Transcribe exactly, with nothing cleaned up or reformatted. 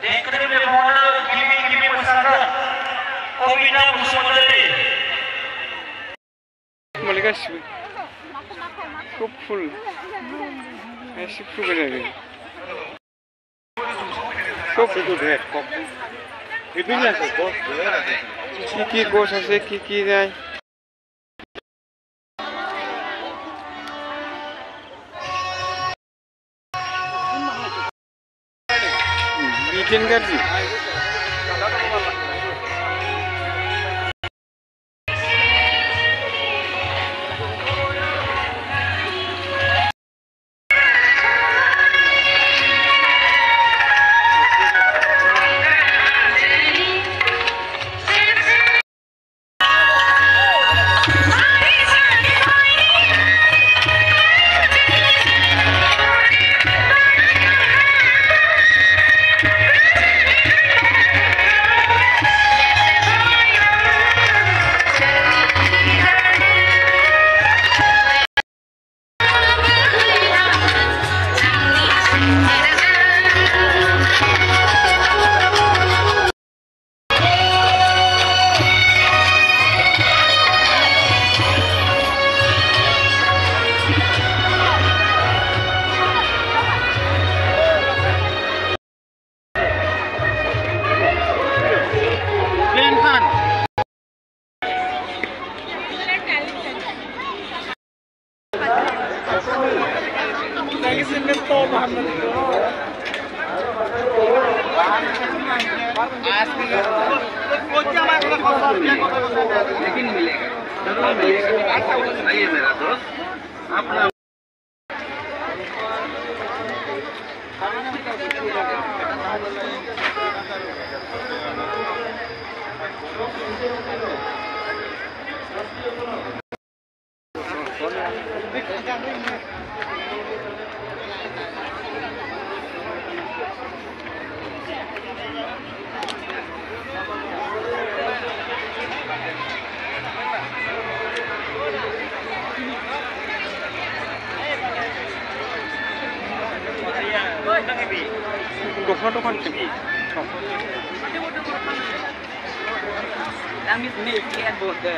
Dengkri le mohana kimi kimi masaka. Kobina Bhusmandali. Malika sui. Kop full. Esi full lagi. Kop itu deh, kop. Itu ya, kop. Ki ki gos ase, ki ki nai. Bitin gaji. Dokhan, dokhan. Lang mit mit kian bote.